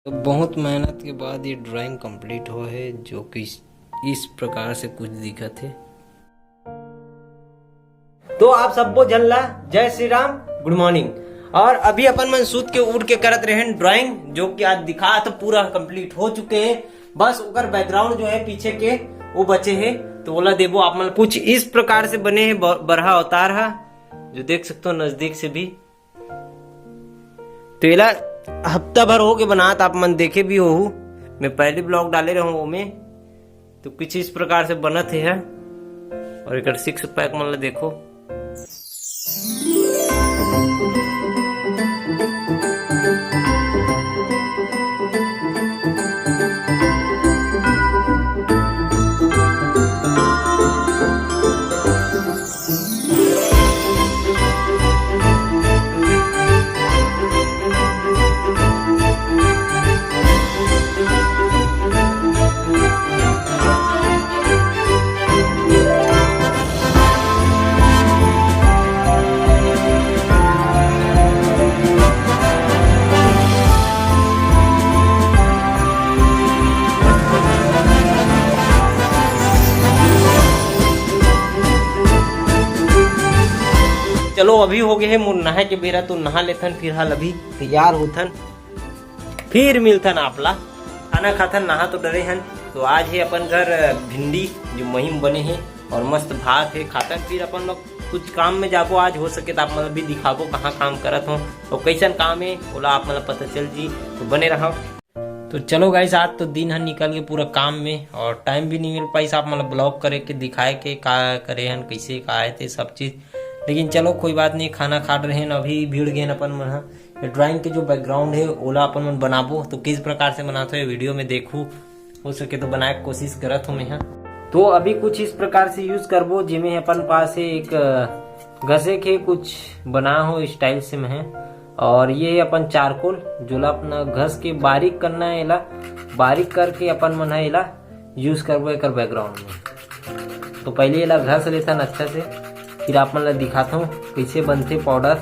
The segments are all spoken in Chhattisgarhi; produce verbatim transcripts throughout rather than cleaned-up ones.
तो बहुत मेहनत के बाद ये ड्राइंग कंप्लीट हो है, जो कि इस, इस प्रकार से कुछ दिखत है। तो आप सब्बो झन ला जय श्री राम, गुड मॉर्निंग। और अभी अपन मन सूत के उठ के करत रहेन ड्राइंग, जो कि आज दिखा तो पूरा कंप्लीट हो चुके हैं। बस ओकर बैकग्राउंड जो है पीछे के, वो बचे है, तो ओला देबो आप मन। कुछ इस प्रकार से बने है ब-, बरहा अवतार हा, जो देख सकते हो नजदीक से भी। तो एला हफ्ता भर हो के बनात, आप मन देखे भी होहू, मैं पहली ब्लॉग डाले रहूं ओमे। तो कुछ इस प्रकार से बनत हे ह। और एकर सिक्स पैक मन ला देखो। चलो, अभी हो गए है मोर नहाए के बेरा, तो नहा लेथन, फिर हाल अभी तैयार होथन, फिर मिलथन आपला। खाना खाथन, नहा तो डरे हन। तो आज है अपन घर भिंडी, जो महीम बने है, और मस्त भात है, खाथन। फिर अपन लोग कुछ काम में जाबो, आज हो सके तो आप मतलब भी दिखाबो कहाँ काम करत हो और कैसन काम है, ओला आप मतलब पता चल जी। तो बने रहो। तो चलो गाइस, आज तो दिन ह निकल के पूरा काम में, और टाइम भी नहीं मिल पाइस आप मतलब ब्लॉग करे के, दिखाए के का करे हन, कैसे का आए थे सब चीज। लेकिन चलो कोई बात नहीं, खाना खात रहे हन, अभी भिड़ गए हन अपन मन ह। ये ड्राइंग के जो बैकग्राउंड है ओला अपन मन बनाबो, तो किस प्रकार से बनाते हो ये वीडियो में देखू, हो सके तो बनाए के कोशिश करत हो मैं ह। तो अभी कुछ इस प्रकार से यूज करबो, जेमे अपन पास है एक, अ, घसे के कुछ बना हो स्टाइल से मैं ह। और ये अपन चारकोल, जोला अपना घस के बारीक करना है, एला बारीक करके अपन मन ह एला यूज करबो एकर बैकग्राउंड में। तो पहले एला घस लेथन अच्छा से, फिर आप मन ला दिखाता हूँ कैसे बनथे पाउडर।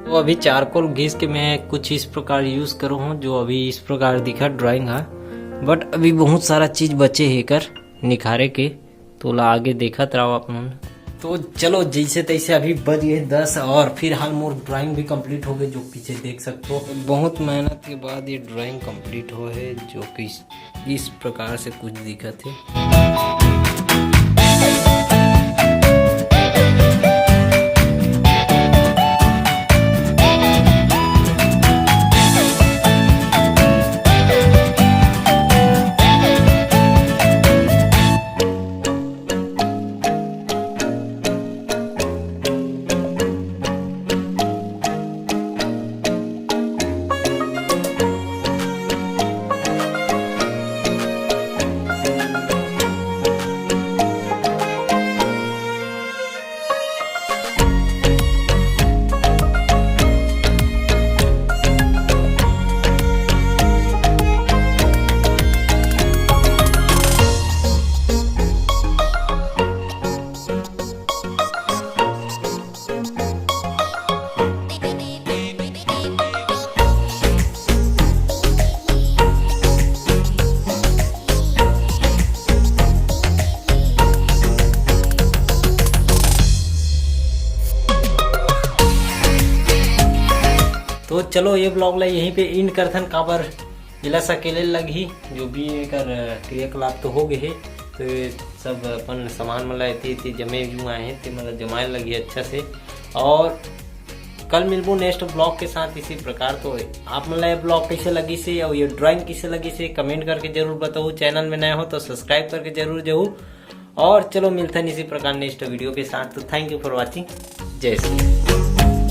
तो अभी चारकोल घिस के मैं कुछ इस प्रकार यूज करो हूँ, जो अभी इस प्रकार दिखा ड्राइंग हा, बट अभी बहुत सारा चीज बचे है एकर निखारे के, तो ला आगे देखत रहो आप मन। तो चलो, जैसे तैसे अभी बज गए दस और फिर हाल मोर ड्राइंग भी कंप्लीट हो गई, जो पीछे देख सकते हो। बहुत मेहनत के बाद ये ड्राइंग कंप्लीट हो है, जो कि इस प्रकार से कुछ दिखत है। तो चलो, ये ब्लॉग ला यहीं पे एंड करथन, काबर एला सकेले लगही, जो भी एकर क्रियाकलाप तो हो गए हे, तो ये सब अपन सामान मन ला एती एती जमे जुआए हे, ते मन ला जमाए लगही अच्छा से। और कल मिलबो नेक्स्ट ब्लॉग के साथ इसी प्रकार। तो आप मन ला ये ब्लॉग कैसे लगी से और ये ड्राइंग कैसे लगी से कमेंट करके जरूर बताओ। चैनल में नया हो तो सब्सक्राइब करके जरूर जाओ। और चलो, मिलते हैं इसी प्रकार नेक्स्ट वीडियो के साथ। तो thank you for watching। जय श्री राम।